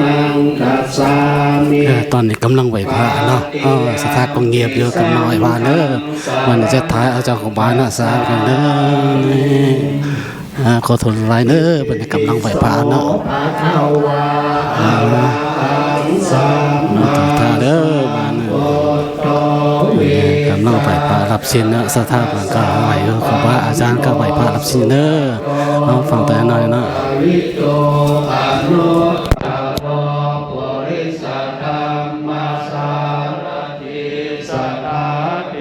ນັງ ຄັດສາມິ ເອີ ຕອນນີ້ກຳລັງໄຫວ້ພະເນາະ ເອີ ສະຖານທີ່ກໍງຽບຢູ່ ກຳລັງໄຫວ້ພະເດີ ມັນຈະຖ່າຍເອົາເຈົ້າຂອງບ້ານເນາະ ສາທຸເດີ ນີ້ ເອີ ຂໍໂທດຫຼາຍເດີ ເພິ່ນກຳລັງໄຫວ້ພະເນາະ ເອີ ສາທຸເດີ ບ້ານ ກຳລັງໄຫວ້ພະຮັບສິນເນາະ ສະຖານທີ່ກໍໄຫວ້ຢູ່ ຄູບາອາຈານກໍໄຫວ້ພະຮັບສິນເດີ ເອົາ ຟັງແຕ່ໜ້ອຍເນາະ ສະດາເທ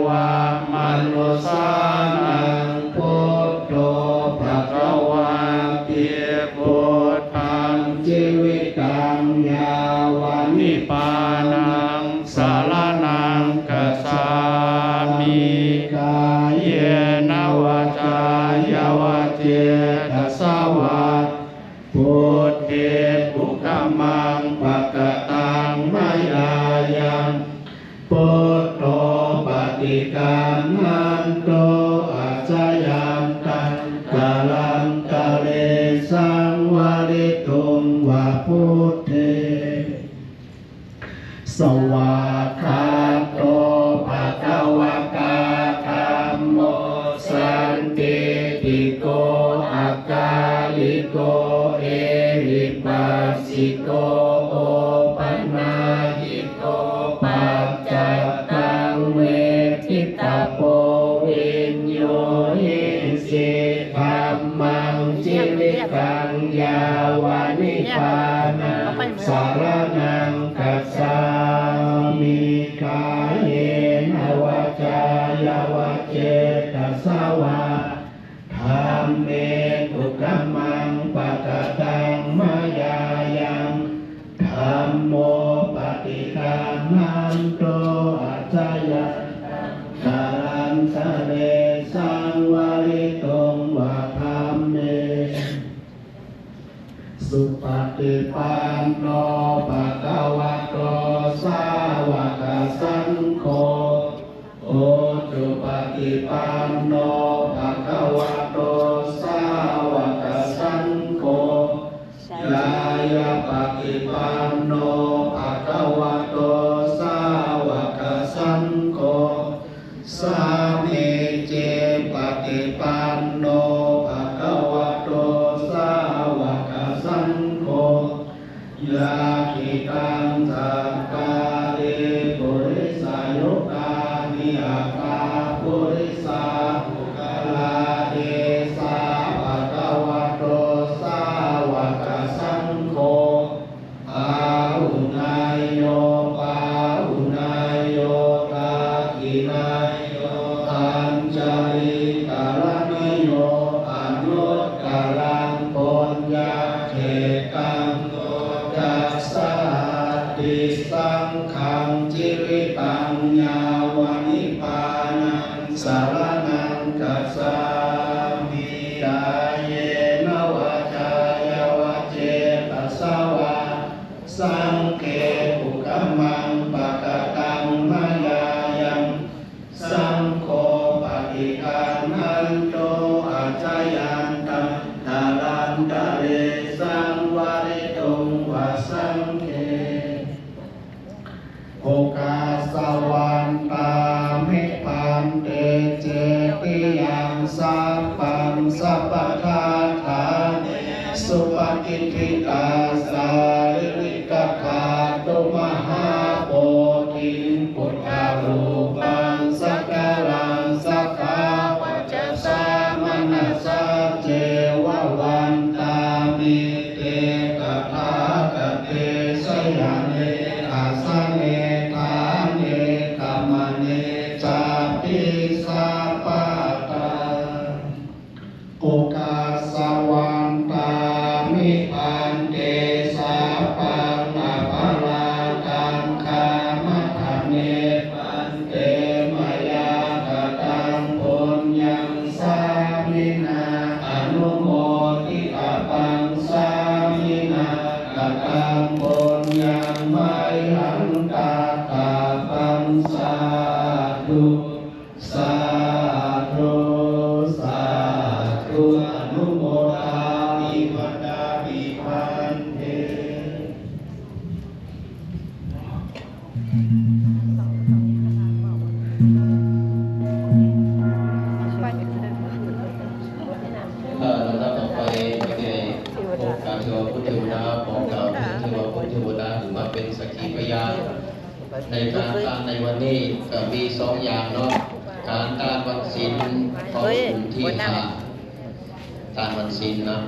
ວະມະນຸດສານັງ ພຸດໂທ ພະຄະວາຕິ ພຸດທັງ ຈີວິຕັງ ຍາວະ ນິບບານັງ ສະລະນັງ ຄັດສາມິ ກາເຍນະ ວາຈາຍະວະ ເຈຕະສະວາ ພຸດເທ ຄຸກຄະມັງ ປະກະຕັງ ມາຍາຍັງ ພຸດໂທ ປະຕິການຫັນຕຸ ອາຊະຍັນຕັງ ກາລັນຕະເລ ສັງວະລິຕຸງ ວາ ພຸດເທ ສະວາຄາໂຕ ພະຄະວະຕາ ທຳໂມ ສັນທິດຖິໂກ ອາກາລິໂກ ເອຫິປັສ ສິໂກ ໂອປະນາຍິໂກ ປັດຈັດຕັງ ເວທິຕະໂປ ວິນໂຍຫິສິ ທຳມັງ ຈີວິຕັງ ຍາວະ ນິບບານັງ ສະລະນັງ ຄັດສາມິ ກາເຍນະ ວາຈາຍະວະ ເຈຕະສະວາ ທຳເມ ຄຸກຄະມັງ ປະກະຕັງ ມາຍາຍັງ ທຳໂມ ປະຕິການຫັນຕຸ ອາຊະຍັນຕັງ ກາລັນຕະເລ ສັງວະລິຕຸງ ວາ ທຳເມ ສຸປະຕິປັນໂນ ພະຄະວະໂຕ ສາວະກະສັງໂຄ ອຸຈຸປະຕິປັນໂນ ພະຄະວະໂຕ ສາວະກະສັງໂຄ ຍາຍະປະຕິປັນໂນ ພະຄະວະໂຕ ສາວະກະສັງໂຄ ສາມີຈິປະຕິປັນໂນ ພະຄະວະໂຕ ສາວະກະສັງໂຄ ຍາທິຕັງ ສັກກາລີ ປຸລິສະຍຸການິ ອັດຖາ ປຸລິສະ ປຸກກະລາ ເອສາ ພະຄະວະໂຕ ສາວະກະສັງໂຄ ອາຫຸນາໂຍ ປາຫຸນາໂຍ ທັກຂິນາໂຍ ອັນຈະລີກະລະນະໂຍ ອະນຸດຕະລັງ ປຸນຍະເຂດຕັງ ໂລກັດສະຫັດຕິ ສັງຄັງ ຈີວິຕັງ ຍາວະ ນິບບານັງ ສະລະນັງ ຄັດສາມິ ກາເຍນະ ວາຈາຍະວະ ເຈຕະສະວາ ສັງເຂ ຄຸກຄະມັງ ປະກະຕັງ ມາຍາຍັງ ສັງໂຄ ປະຕິການຫັນຕຸ ອາຊະຍັນຕັງ ກາລັນຕະເລ ສັງວະລິຕຸງ ວາ ສັງເຂ ໂອກາສະວັນຕາມິ ພັນເຕ ເຈຕິຍັງ ສັບພັງ ສັບພະທາທານີ ສຸປະຕິດຖິຕາ ສາລີລິກະທາຕຸ ມະຫາໂພທິງ ພຸດທະຮູປັງ ສັກກາລັງ ສັກກາວັດ ສາມະນະສາ ເຈວະວັນຕາມິ ເຕ ຕະຖາຄະເຕ ຊະຍາເນ ອາສະເນ ຖາເນ ກະມະເນ ຈາປິ ສະປະທາ ໂອກາສະວັນຕາມິ ພັນເຕ ສັບພັງ ອະພະລາທັງ ຂະມະທະເມ ພັນເຕ ມະຍາກະຕັງ ປຸນຍັງ ສາມິນາ ອະນຸໂມທິຕະປັງ ສາມິນາກະຕັງ ປຸນຍັງ ມະຍັງ ຕະຖາຄະຕັງ ສາທຸ ສາທຸ ສາທຸ ອະນຸໂມທາມິ ວັດທາມິ ພັນເຕ. ສັກຂີພະຍານໃນການທານໃນວັນນີ້ກໍມີສອງຢ່າງເນາະ, ການທານວັນສິນຂອງກຸ່ມທີຫ້າ ທານວັນສິນເນາະ,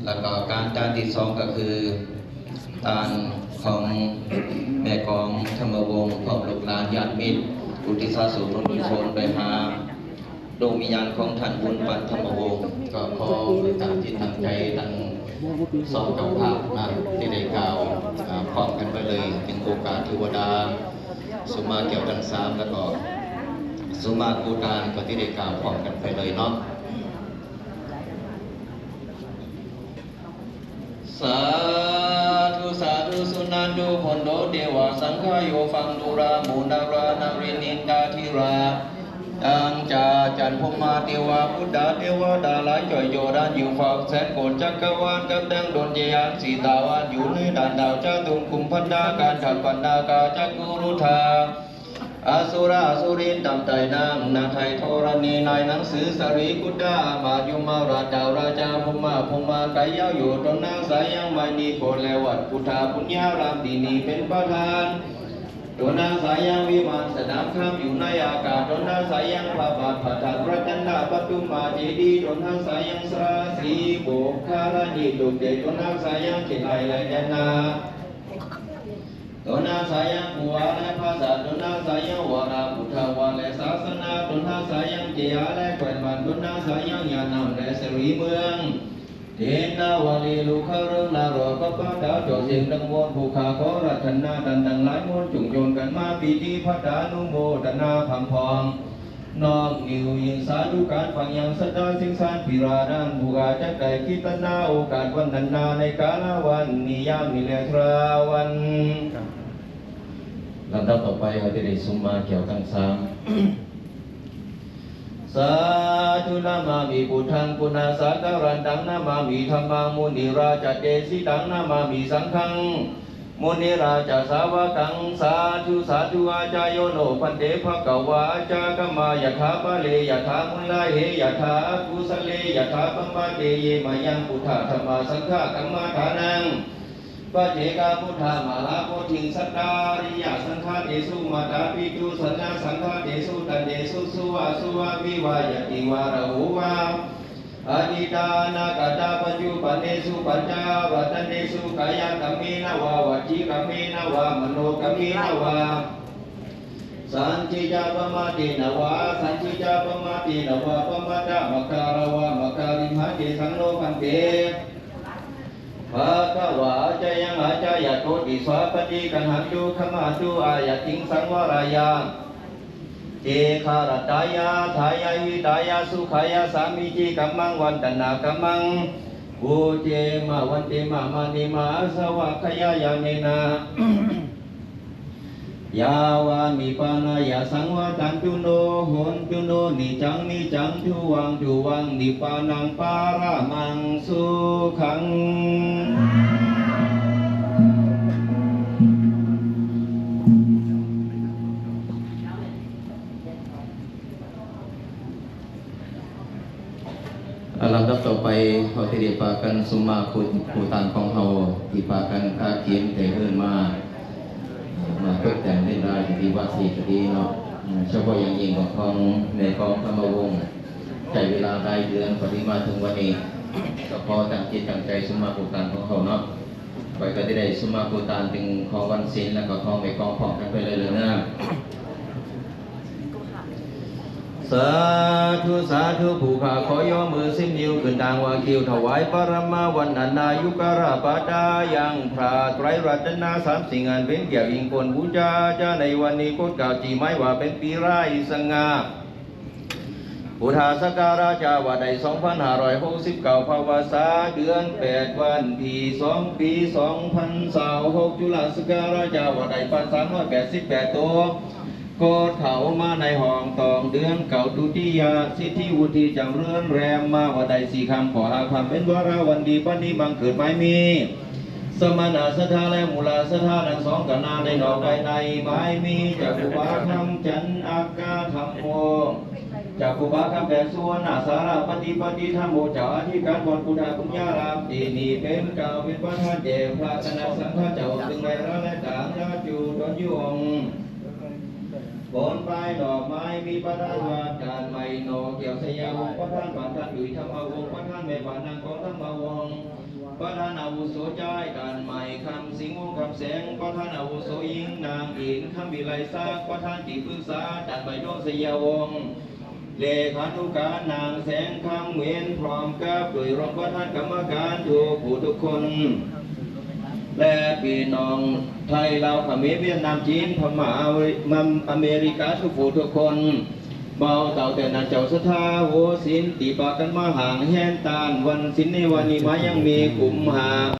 ແລ້ວກໍການທານທີສອງກໍຄື ທານຂອງແມ່ກອງທຳມະວົງ ພ້ອມລູກຫຼານຍາດມິດ ອຸທິດສ່ວນບຸນກຸນໂທນໄປຫາ ດວງວິນຍານຂອງທ່ານບຸນປັນທຳມະວົງ. ກໍຂໍຕັ້ງຈິດຕັ້ງໃຈທັງສອງເຈົ້າພາບນະ ທີ່ໄດ້ກ່າວ ອາ ພ້ອມກັນໄປເລີຍ ເປັນໂອກາດເທວະດາ ສຸມາແກ້ວທັງສາມ ແລ້ວກໍສຸມາພູຕານ ກໍທີ່ໄດ້ກ່າວພ້ອມກັນໄປເລີຍເນາະ. ສາທຸ ສາທຸ ສຸນັນໂຕ ໂພນໂຕ ເທວະສັງຄາໂຍ ຟັງດູຣາ ໝູນາຣາ ນາຣິນ ອິນດາທິຣາດ ທັງຈາຈັນ ພົມມາ ເທວະ ບຸດດາ ເທວະດາ ຫຼາຍຈ່ອຍໂຈດານ ຢູ່ຟາກແສນໂກດຈັກກະວານ ກັບດັ່ງດົນຈະຍານສີຕາວານ ຢູ່ເໜືອດ່ານດາວຈາຕຸງ ກຸມພັນດາ ການທັດປັນນາກາ ຈັກກຸລຸທາ ອະສຸລາອະສຸລິນ ຕາມໃຕ້ນາງນາໄທທໍລະນີ ນາຍໜັງສືສາລີບຸດດາ ອາມາດຍົມມະລາດ ທ້າວລາຊາ ພົມມາ ພົມມາກາຍາວໂຍ ຕົ້ນນາງສາຍັງ ໄມນີໂຄດ ແລະ ວັດພຸດທະບຸນຍາລາມທີ່ນີ້ເປັນປະທານ ຕົ້ນນາງສາຍັງ ວິມານສະໜາມຄຳຢູ່ໃນອາກາດ ຕົ້ນນາງສາຍັງ ພະບາດພະທາດລັດຕະນະປະຕຸມມະເຈດີ ຕົ້ນນາງສາຍັງ ສະລາສີໂບກຄາລະນິຕຸກເຕ ຕົ້ນນາງສາຍັງ ເຈໄລ ແລະ ຍານາ ຕົ້ນນາງສາຍັງ ພູວາ ແລະ ຜາສາດ ຕົ້ນນາງສາຍັງ ວະລາພຸດທະວັນ ແລະ ສາສະໜາ ຕົ້ນນາງສາຍັງ ເຈຍາ ແລະ ແຂວນບ້ານ ຕົ້ນນາງສາຍັງ ຍານຳ ແລະ ສະຫວີເມືອງ ເທນນາວະລີ ລຸກຄະເລິງ ນາໂຣດ ປະປະດາວ ເຈົ້າເສັງທັງມວນ ຜູ້ຂ້າຂໍອາລາທະນາ ທ່ານທັງຫຼາຍມວນ ຈົ່ງໂຍນກັນມາ ປີຕິພັດດານຸໂມທະນາ ພຳພ້ອມ ນ້ອມນິ້ວຍິນສາທຸການຟັງຢ່າງສັດທາ ສິງສານພິລາດານ ຜູ້ຂ້າຈັກໄດ້ກິດຕະນາ ໂອກາດວັນນັ້ນນາ ໃນກາລະວັນນີ້ ຍາມນີ້ແລະຄຣາວັນ. ລຳດັບຕໍ່ໄປ ເຮົາຈະໄດ້ສຸມມາແກ້ວທັງສາມ. ສາທຸ ນະມາມິພຸດທັງ ພຸດທະສາກະລັນຕັງ ນະມາມິທຳມັງ ມຸນີຣາຊະເດສິຕັງ ນະມາມິສັງຄັງ ມຸນີຣາຊະສາວະກັງ ສາທຸ ສາທຸ ອາຈາໂຍໂນ ພັນເຕ ພະຄະວາ ອາຈາກະມາ ຍະຖາ ບາເລ ຍະຖາ ມຸນລາເຫ ຍະຖາ ອະກຸສະເລ ຍະຖາ ປະມາເຕ ເຍມະຍັງ ພຸດທະ ທຳມະ ສັງຄະ ກຳມະຖານັງ ປະເຈກາ ພຸດທະ ມະລາ ໂພທິງ ສັດຕາ ອະລິຍະ ສັງຄະເຕສຸ ມາຕາ ປິຕຸ ສະນະ ສັງຄະເຕສຸ ຕັນເຕສຸ ສຸວາ ສຸວາ ວິວາ ຍະຕິວາ ລະໂຫວາ ອະດີຕາ ອະນາກະຕາ ປັດຈຸບັນເນສຸ ປັນຈາລະຕະເນສຸ ກາຍະກຳເມນະວາ ວະຈີກຳເມນະວາ ມະໂນກຳເມນະວາ ສັນທິຈາ ປະມາເຕນະວາ ອະສັນທິຈາ ປະມາເຕນະວາ ປະມາດຕະມະກາລະວາ ມະກາລິມະເຕ ສັງໂນພັນເຕ ພະຄະວາ ອາຈາຍັງ ອາຈາຍະໂຕຕິສາ ປະຕິກະຫັນຕຸ ຂະມະຕຸ ອາຍະຕິງ ສັງວະຣາຍາ ເຕຄະລະຕາຍະ ອາທາຍະ ຫິຕາຍະ ສຸຂາຍະ ສາມີຈິກຳມັງ ວັນຕະນາກຳມັງ ປູເຈມະ ວັນເຕມະ ມະນີມະ ອາສະວະຂະຍາຍາເນນະ ຍາວານິບານາຍະ ສັງວັດທັນຕຸໂນ ໂຫນຕຸໂນ ນິຈັງ ນິຈັງ ທຸວັງ ທຸວັງ ນິບານັງ ປະຣະມັງ ສຸຂັງ. ອາ ລຳດັບຕໍ່ໄປ ເຮົາຈະໄດ້ພາກັນສຸມມາຄູ ຄູຕານຂອງເຮົາ ທີ່ພາກັນກະກຽມແຕ່ເຮືອນມາ ມາຕົກແຕ່ງເລນລາຍທີ່ວັດນີ້ກະດີເນາະ, ສະເພາະຢ່າງຍິ່ງຂອງ ຂອງແມ່ກອງທຳມະວົງ ໃຊ້ເວລາຫຼາຍເດືອນກວ່າທີ່ມາເຖິງວັນນີ້ ກໍຂໍຕັ້ງຈິດຕັ້ງໃຈສຸມມາຄູຕານຂອງເຮົາເນາະ. ຂ້ອຍກໍຈະໄດ້ສຸມມາຄູຕານເປັນຂອງວັນສິນ ແລ້ວກໍຂອງແມ່ກອງພ້ອມກັນໄປເລີຍເດີ. ສາທຸ ສາທຸ ຜູ້ຂ້າຂໍຍໍມືສິບນິ້ວຂຶ້ນທາງວາຄິວ ຖວາຍປະລະມະວັນນະນາຍຸກາລະປະທາຍັງພະໄຕຣະລັດຕະນະສາມ ສິ່ງອັນເປັນແກ້ວອິງໂຄນບູຊາ ຈາໃນວັນນີ້ກົດເກົ້າຈີ່ໝາຍວ່າເປັນປີລາຍສະຫງ່າ ພຸດທະສັກກະລາຊະວ່າໄດ້ສອງພັນຫ້າຮ້ອຍຫົກສິບເກົ້າ ພະວະສາເດືອນແປດວັນທີສອງ ປີສອງພັນຊາວຫົກ ຈຸລະສັກກະລາຊະວ່າໄດ້ພັນສາມຮ້ອຍແປດສິບແປດໂຕ ກໍເຂົ້າມາໃນຫ້ອງຕ້ອງເດືອນເກົ້າ ຕຸຕິຍະສິດທິວຸດທິຈຳເລີນແລມມາວ່າໄດ້ສີ່ຄ່ຳ ກໍຫ້າຄ່ຳເປັນວາລະວັນດີ ບັດນີ້ບັງເກີດໝາຍມີ ສະມະນະສັດທາ ແລະ ມຸລະສັດທາ ທັງສອງຄະນະ ໃນນອກພາຍໃນ ໝາຍມີຈັກຄຸບາຄຳຈັນ ອາກາທຳໂມ ອ ຈາກຄູບາຄຳແປ ສຸວັນນະສາລາປະຕິ ປະຕິທຳໂມ ເຈົ້າອະທິການບ່ອນພຸດທະບຸນຍາລາມ ທີ່ນີ້ເປັນກ່າວເປັນປະທານແກ່ພະຄະນະສັງຄະເຈົ້າ ຊຶ່ງໄດ້ລະແລະການລາຈູດອນຢູ່ອົງ ໂປນປາຍດອກໄມ້ ມີປະທານວັດ ທ່ານໄມໂນ ແກ້ວໄຊຍະວົງ ປະທານບ້ານ ທ່ານດຸຍ ທຳມະວົງ ປະທານແມ່ບ້ານ ນາງກອງ ທຳມະວົງ ປະທານອາວຸໂສຊາຍ ທ່ານໄມຄຳສິງ ວົງຄຳແສງ ປະທານອາວຸໂສຍິງ ນາງອິນ ຄຳວິໄລສັກ ປະທານທີ່ປຶກສາ ທ່ານໄມດວງ ໄຊຍະວົງ ເລຂານຸການ ນາງແສງຄຳເຫວນ ພ້ອມກັບໂດຍຮອງປະທານກຳມະການທຸກຜູ້ທຸກຄົນ ແລະ ພີ່ນ້ອງໄທ ລາວ ຂະເໝນ ຫວຽດນາມ ຈີນ ພະມ້າ ອາເມລິກາ ທຸກຜູ້ທຸກຄົນ ເບົາເຕົ້າແຕ່ນາເຈົ້າສັດທາໂຫສິນ ທີ່ພາກັນມາຫ້າງແຮນຕ້ານວັນສິນໃນວັນນີ້ມາຍັງມີກຸມຫາ